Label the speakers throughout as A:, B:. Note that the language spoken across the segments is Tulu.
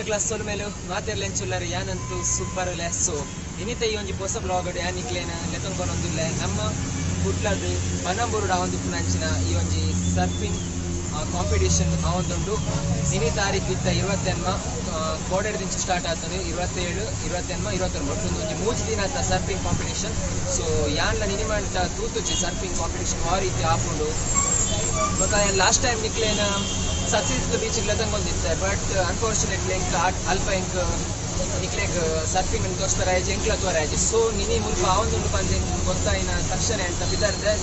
A: ಮಾತೆರ್ಗ್ಲ ಸೊಲ್ಮೆಲು ಮಾತೆರ್ಲೆಂಚುಲ್ಲರ್ ಯಾನಂತೂ ಸೂಪರ್ ಉಲ್ಲೆ. ಸೊ ಇನಿತ ಈ ಒಂಜಿ ಪೊಸ ಬ್ಲಾಗ್ ಯಾನ್ ನಿಕ್ಲೆನ ಲೆತೊಂದು ನಮ್ಮ ಕುಡ್ಲದ ಪನಂಬೂರುಡು ಆವೊಂದುಪ್ಪುನಂಚಿನ ಈ ಒಂಜಿ ಸರ್ಫಿಂಗ್ ಕಾಂಪಿಟೇಷನ್ ಆವೊಂದುಂಡು. ಇನಿ ತಾರೀಕು ಇತ್ತ 28 ಕೋಡೆಡ್ದಿಂಚ ಸ್ಟಾರ್ಟ್ ಆತಂಡು, 27 28 29 ಒಂಜಿ 3 ದಿನದ ಸರ್ಫಿಂಗ್ ಕಾಂಪಿಟೇಷನ್. ಸೊ ಯಾನ್ಲ ನಿನಿಮಂಟ ತೂತುಜಿ ಸರ್ಫಿಂಗ್ ಕಾಂಪಿಟೇಷನ್ ವಾ ರೀತಿ ಆಪುಂಡು. ಬೊಕ ಲಾಸ್ಟ್ ಟೈಮ್ ನಿಕ್ಲೆನ ಸಸಿಹಿತ್ಲು ಬೀಚ್ ಲೆತೊಂದಿತ್ತೆ, ಬಟ್ ಅನ್ಫಾರ್ಚುನೇಟ್ಲಿ ಎಂಕ್ ಅಲ್ಪ ಎಂಕ್ ನಿಕ್ಲೆಗ್ ಸರ್ಫಿಂಗ್ ತೋಚ್ಪರಾಯಜಿ, ಎಂಕ್ಲ ತೋರಾಯಜಿ. ಸೊ ನಿನಿ ಮುಲ್ಪ ಆವೊಂದುಂಡು ಪಂದ್ ಎಂಕ್ ಗೊತ್ತಾಯಿನ ತಕ್ಷಣ ಎಂತ ಪಿದರ್ದೆ.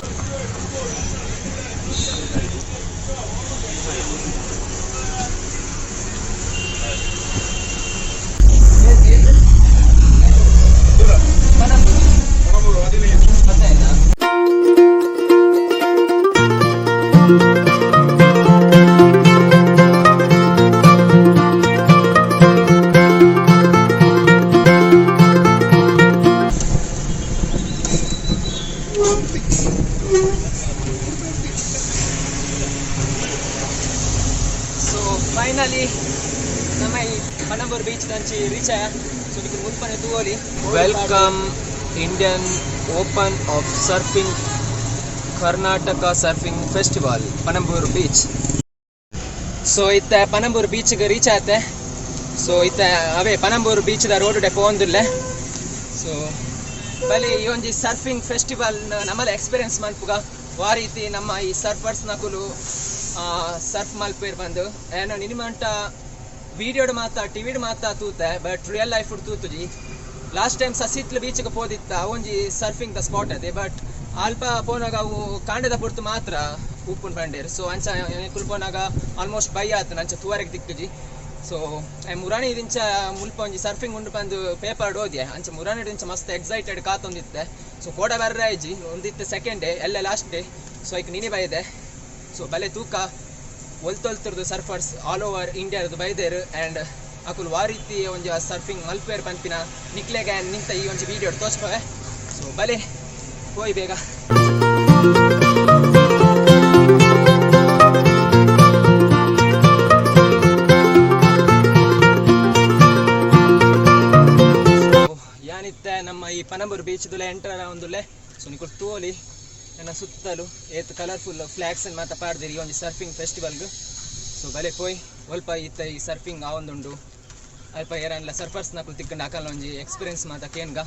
A: ಸೊ ಫೈನಲಿ ನಮ್ಮ ಈ ಪನಂಬೂರ್ ಬೀಚ್ ದಂಚಿ ರೀಚ್ ಆಯ. ಸೊ ನಿಕ್ಲು ಮುಲ್ಪನೆ ತೂವೊಲಿ. Welcome Indian open of surfing Karnataka surfing festival Panambur beach. So ಇತ್ತ ಪನಂಬೂರ್ ಬೀಚ್ಗೆ ರೀಚ್ ಆತೆ. ಸೊ ಇತ್ತ ಅವೇ ಪನಂಬೂರ್ ಬೀಚ್ದ ರೋಡ್ ಡೆ ಪೋವೊಂದುಲ್ಲೆ. ಸೊ ಬಲಿ ಈ ಒಂಜಿ ಸರ್ಫಿಂಗ್ ಫೆಸ್ಟಿವಲ್ ನಮ್ಮಲ ಎಕ್ಸ್ಪೀರಿಯನ್ಸ್ ಮಲ್ಪುಗ, ವಾ ರೀತಿ ನಮ್ಮ ಈ ಸರ್ಫರ್ಸ್ ನಕುಲು ಸರ್ಫ್ ಮಲ್ಪೇರ್ ಬಂದು. ಏನೋ ನಿನಿಮಂಟ ವೀಡಿಯೋಡ್ ಮಾತ ಟಿವಿಡ್ ಮಾತ ತೂತೆ, ಬಟ್ ರಿಯಲ್ ಲೈಫ್ ತೂತುಜಿ. ಲಾಸ್ಟ್ ಟೈಮ್ ಸಸಿತ್ಲು ಬೀಚ್ಗೆ ಪೋದಿತ್ತ, ಒಂಜಿ ಸರ್ಫಿಂಗ್ the spot ಅದೇ, ಬಟ್ ಅಲ್ಪ ಪೋನಾಗ ಅವು ಕಾಂಡದ ಪೊರ್ತು ಮಾತ್ರ ಉಪ್ಪುನ್ ಪಂಡೇರ್. ಸೊ ಅಂಚ ಕುಲ್ ಪೋನಾಗ ಆಲ್ಮೋಸ್ಟ್ ಬೈ ಆತು, ಅಂಚ ತೂವರೆಗೆ ತಿಕ್ಕುಜಿ. ಸೊ ಮುರಾಣಿ ದಿಂಚ ಮುಲ್ಪ ಒಂಜಿ ಸರ್ಫಿಂಗ್ ಉಂಡು ಪಂದು ಪೇಪರ್ ಓದಿಯೆ, ಅಂಚ ಮುರಾಣಿ ದಿಂಚ ಮಸ್ತ್ ಎಕ್ಸೈಟೆಡ್ ಕಾತೊಂದಿತ್ತೆ. ಸೊ ಕೋಡ ಬರ್ರ ಇಜ್ಜಿ, ಒಂದಿತ್ತೆ ಸೆಕೆಂಡ್ ಡೇ ಎಲ್ಲ ಲಾಸ್ಟ್ ಡೇ. ಸೊ ಐಕ್ ನಿನಿ ಬೈದೆ. ಸೊ ಬಲೆ ತೂಕ ಒಲ್ತೊಲ್ತಿರ್ದು ಸರ್ಫರ್ಸ್ ಆಲ್ ಓವರ್ ಇಂಡಿಯಾದ ಬೈದೇರು ಆ್ಯಂಡ್ ಅಕುಲು ವಾ ರೀತಿ ಒಂಜಿ ಸರ್ಫಿಂಗ್ ಮಲ್ಪೇರ್ ಪನ್ಪಿನ ನಿಕ್ಲೆಗೆ ನಿಂತ ಈ ಒಂಜಿ ವೀಡಿಯೋ ತೋಚ್ಪವೆ. ಸೊ ಬಲೆ ಪೋಯ್ ಬೇಗ. ಯಾನಿತ್ತೆ ನಮ್ಮ ಈ ಪನಂಬೂರು ಬೀಚ್ದುಲೆ ಎಂಟರ್ ಒಂದುಲ್ಲೆ. ಸೊ ನಿಕುಲು ತೋಲಿ ನನ್ನ ಸುತ್ತಲೂ ಏತ್ ಕಲರ್ಫುಲ್ ಫ್ಲಾಗ್ಸ್ ಮಾತ ಪಾಡ್ದಿರಿ ಈ ಒಂಜಿ ಸರ್ಫಿಂಗ್ ಫೆಸ್ಟಿವಲ್ಗ್. ಸೊ ಬಲೆ ಪೋಯ್ ಒಲ್ಪ ಇತ್ತ ಈ ಸರ್ಫಿಂಗ್ ಆವೊಂದುಂಡು, ಅಲ್ಪ ಏರನ್ಲ ಸರ್ಫರ್ಸ್ ನಕುಲು ತಿಕ್ಕಂಡು ಅಕಲ್ನ ಒಂಜಿ ಎಕ್ಸ್ಪೀರಿಯನ್ಸ್ ಮಾತ ಕೇನ್ಗ.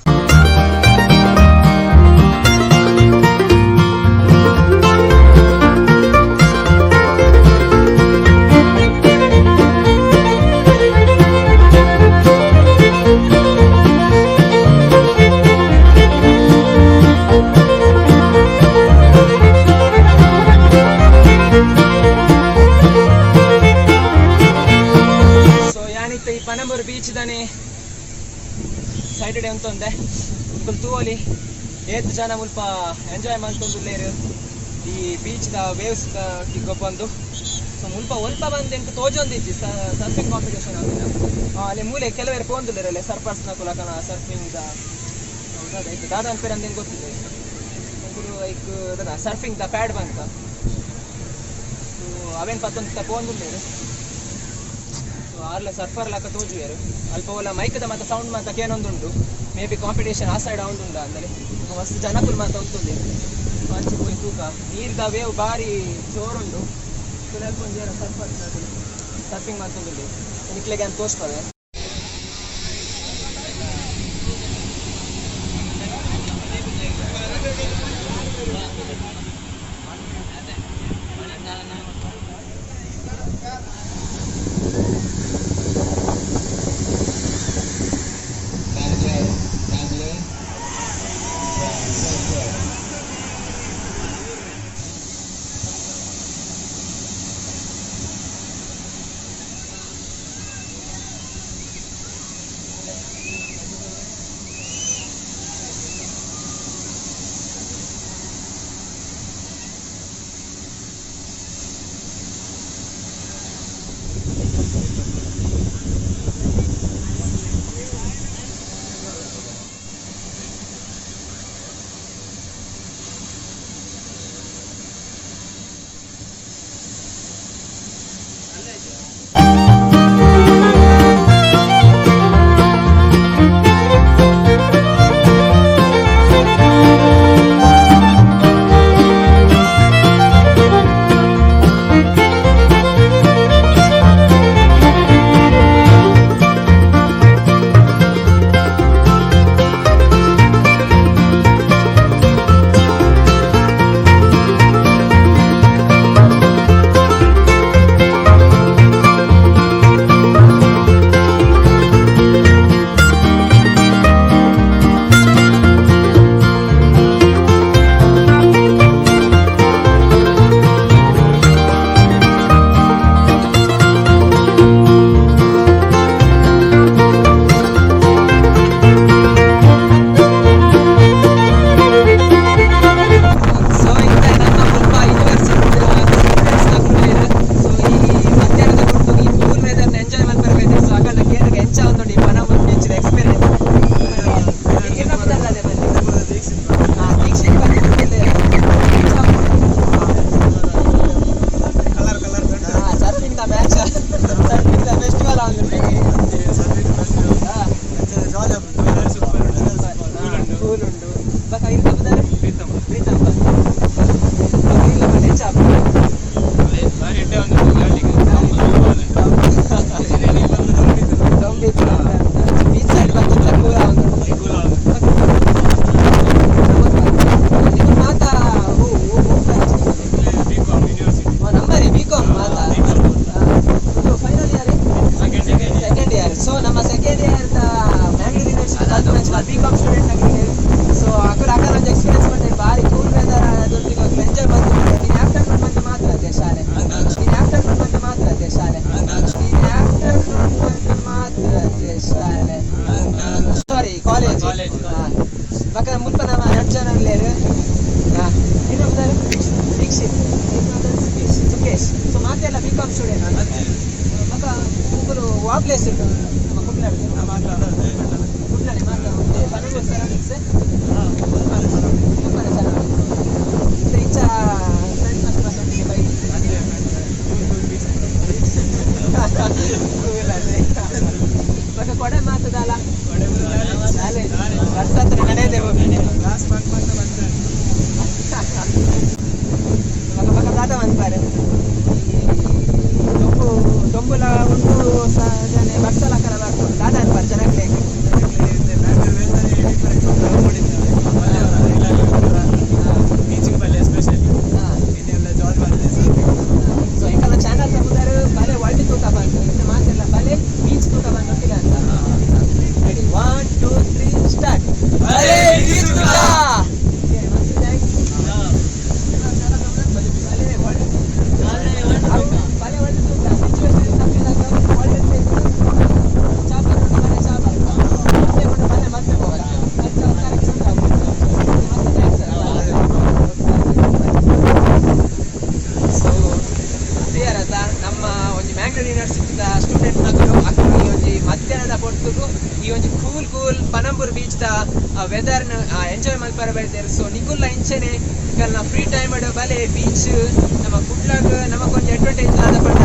A: ಸೊ ಯಾನಿತ್ತ ಈ ಪನಂಬೂರು ಬೀಚ್ ದಾನೆ ಸ್ಯಾಟರ್ಡೆ ಅಂತೊಂದೆ. ಮುಕುಲು ತೂವೊಲಿ ಏತ್ ಜನ ಮುಲ್ಪ ಎಂಜಾಯ್ ಮಲ್ತೊಂದುಲ್ಲೆರ್ ಈ ಬೀಚ್ ದ ವೇವ್ಸ್ ಗೊಬ್ಬೊಂದು. ಸೊ ಮುಲ್ಪ ಒಲ್ಪ ಬಂದು ಎಂಕ್ ತೋಜೊಂದಿಜ್ಜಿ ಸರ್ಫಿಂಗ್ ಕಾಂಪಿಟೇಷನ್ ಆಪಿನ. ಅಲ್ಲಿ ಮೂಲೆ ಕೆಲವೇರು ಪೋಂದುಲ್ಲೆರ್ ಅಲ್ಲೇ ಸರ್ಫರ್ಸ್ ನಕುಲು ಅಕಲ್ನ ಸರ್ಫಿಂಗ್ ದ ಐಕ್ ದಾದ ಅನ್ಪೇರ್ ಅಂದ್ ಎಂಕ್ ಗೊತ್ತಿಲ್ಲ. ಮುಕುಲು ಐಕ್ ದಾದ ಸರ್ಫಿಂಗ್ ದ ಪ್ಯಾಡ್ ಬಂತ. ಸೊ ಅವೇನ್ ಪತ್ತೊಂದು ಪೋಂದುಲ್ಲೆರ್. ಸೊ ಆರ್ಲ ಸರ್ಫರ್ ಲಾಕ ತೋಜುವೆರ್. ಅಲ್ಪ ಓಲ ಮೈಕ್ದ ಮಾತ ಸೌಂಡ್ ಮಾತ ಕೇನೊಂದುಂಡು. ಮೇ ಬಿ ಕಾಂಪಿಟೇಷನ್ ಆ ಸೈಡ್ ಆವೊಂದುಂಡು ಅಂದಲೆ ಮಸ್ತ್ ಜನಕುಲು ಮಾತ ಉಂತುಂದೆ. ಅಂಚೆ ಪೋಯಿ ತೂಕ ನೀರ್ದ ವೇವ್ ಬಾರಿ ಜೋರುಂಡು. ಅಲ್ಪ ಒಂಜಿ ಸರ್ಫರ್ ಸರ್ಫಿಂಗ್ ಮಲ್ತೊಂದುಲ್ಲೆರ್, ನಿಕ್ಲೆಗ್ ಯಾನ್ ತೋಜ್ಪವೆ. Welcome student. ಬೊಕ ಮುಕುಲು ವಾ ಪ್ಲೇಸ್ ಉಂಟು ನಮ್ಮ ಕುಡ್ಲಡ್? ಕುಡ್ಲಡೆ ಮಾತ ಪನಂಬೂರು ಸರೌಂಡಿಂಗ್ಸ್, ಮುಲ್ಪನೆ ಸರೌಂಡಿಂಗ್ಸ್. ಇತ್ತೆ ಇಂಚ ಫ್ರೆಂಡ್ಸ್ ಮಾತ ಒಟ್ಟಿಗೆ ಬೈಕ್. ಕೂಲ್ ಅದೇ. ಬೊಕ ಕೊಡೆ ಮಾತದಲ್ಲ ಶಾಲೆ ವರ್ಷ ಹತ್ರ ನಡೆಯದೆ ಹೋಗಿ.
B: ಕ್ಲಾಸ್ ಬಂಕ್ ಮಾಡ್ತಾ ಬಂದ್ರೆ.
A: ಬೊಕ ಬೊಕ ದಾದ ಮನ್ಪಾರೆ? ಈ ದೊಂಬು ದೊಂಬುಲ ಉಂಡು ಜನೆ ಬರ್ಸಲ ಕರ ಬರ್ಪುಂಡು. ದಾದ ಅನ್ಪಾರೆ ಜನಕ್ಲೆಗ್?
B: ಬೀಚಿಗೆ ಬಲ್ಲೆ, ಎಸ್ಪೆಷಲಿ ಇದೆಲ್ಲ ಜಾಲಿ ಮಾಡ್ತಾರೆ.
A: ಸೊ ಎಂಕಲ್ನ ಚಾನಲ್ ತಗೊಂಡಾರು ಬಲೆ ವರ್ಲ್ಡ್ ತೂಕ ಬಂತು. ಇತ್ತೆ ಮಾತೆಲ್ಲ ಬಲೆ ಬೀಚ್ ತೂಕ ಬಂದು ಒಟ್ಟಿಗೆ ಅಂತ. Ready, one, two, three, start.
B: ಬಲೆ beach ತೂಕ!
A: ಮಸ್ತ್ thanks. ಬಲೆ ವರ್ಲ್ಡ್, ಬಲೆ ವರ್ಲ್ಡ್ ತೂಕ. ಸಿಚುವೇಶನ್ ತಪ್ಪಿದಾಗ ವರ್ಲ್ಡ್ ಚಾಪರ್, ಬಲೆ ಚಾಪರ್ ಮತ್ತೆ ಕೊಂಡು ಬಲೆ ಮತ್ತೆ ಹೋಗ. ಅಂಚ ಕರೆಕ್ಷನ್ ಆಗ್ಬೋದು. ಮಸ್ತ್ thanks. So ಕ್ಲಿಯರ್ ಅತ್ತ? ನಮ್ಮ ಒಂಜಿ ಮ್ಯಾಂಗ್ಳೂರ್ ಯೂನಿವರ್ಸಿಟಿದ ಸ್ಟೂಡೆಂಟ್ ನಕುಲು ಅಕುಲು ಈ ಒಂಜಿ ಮಧ್ಯಾಹ್ನದ ಪೊರ್ತುಗು ಈ ಒಂಜಿ ಕೂಲ್ ಕೂಲ್ ಪನಂಬೂರ್ ಬೀಚ್ದ ವೆದರ್ನ ಎಂಜಾಯ್ ಮಲ್ಪರ ಬೈದೆರ್. ಸೊ ನಿಕುಲ್ಲ ಇಂಚೆನೆ ನಿಕಲ್ನ ಫ್ರೀ ಟೈಮ್ ಬಲೆ ಬೀಚ್. ನಮ್ಮ ಕುಡ್ಲಾಗ್ ನಮಕೊಂಜಿ ಅಡ್ವಾಂಟೇಜ್ ದಾದ ಪಂಡ,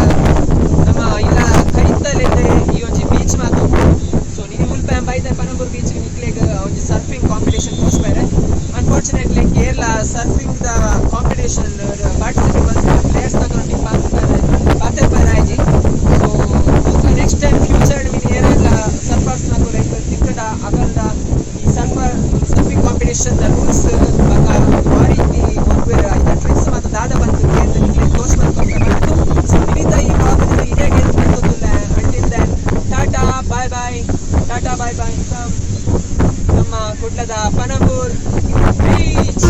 A: ನಮ್ಮ ಇಲ್ಲ ಕೈತಲಿದೆ ಈ ಒಂಜಿ ಬೀಚ್ ಮಾತ. ಸೊ ನಿನಿ ಮುಲ್ಪ ಬೈದ ಪನಂಬೂರ್ ಬೀಚ್ ನಿಕ್ಲೆಗ್ ಒಂಜಿ ಸರ್ಫಿಂಗ್ ಕಾಂಪಿಟೇಷನ್ ತೋಜ್ಪಾರೆ. ಅನ್ಫಾರ್ಚುನೇಟ್ಲಿ ಕೇರಳ ಸರ್ಫಿಂಗ್ ದ ಕಾಂಪಿಟೇಷನ್ ಪಾರ್ಟಿಸಿಪೇಟ್ ಮಲ್ತಿನ ಪ್ಲೇಯರ್ಸ್ ನಕಲೊಟ್ಟಿಗೆ ಪಾತೆರ್ ಪಾತೆರ್ಪರೆ ಆಯ್ಜಿ. ಸೊ ನೆಕ್ಸ್ಟ್ ಟೈಮ್ ಫ್ಯೂಚರ್ ಮಿನಿ ಏರೆಲ್ಲ ಸರ್ಫರ್ಸ್ ನಕುಲು ಲೈಕ್ ತಿಕ್ಕಡ ಅಗಲ್ದ ಈ ಸರ್ಫಿಂಗ್ ಕಾಂಪಿಟೇಷನ್ ದ ರೂಲ್ಸ್ ಬೊಕ ವಾ ರೀತಿ ಗೊಬ್ಬೆರ್, ಐತ ಟ್ರಿಕ್ಸ್ ಮಾತ ದಾದ ಬಂತು ಕೇಂದ್ ನಿಕ್ಲೆಗ್ ತೋಜ್ ಮಲ್ತ್ ಬಂತು. ಸೊ ಇನಿತ ಈ ವ್ಲಾಗ್ ಇಡೀ ಬಂತೊಂದುಲ್ಲೆ. Until then, tata, bye bye, tata, bye bye from ನಮ್ಮ ಕುಡ್ಲದ ಪನಂಬೂರ್ ಬೀಚ್.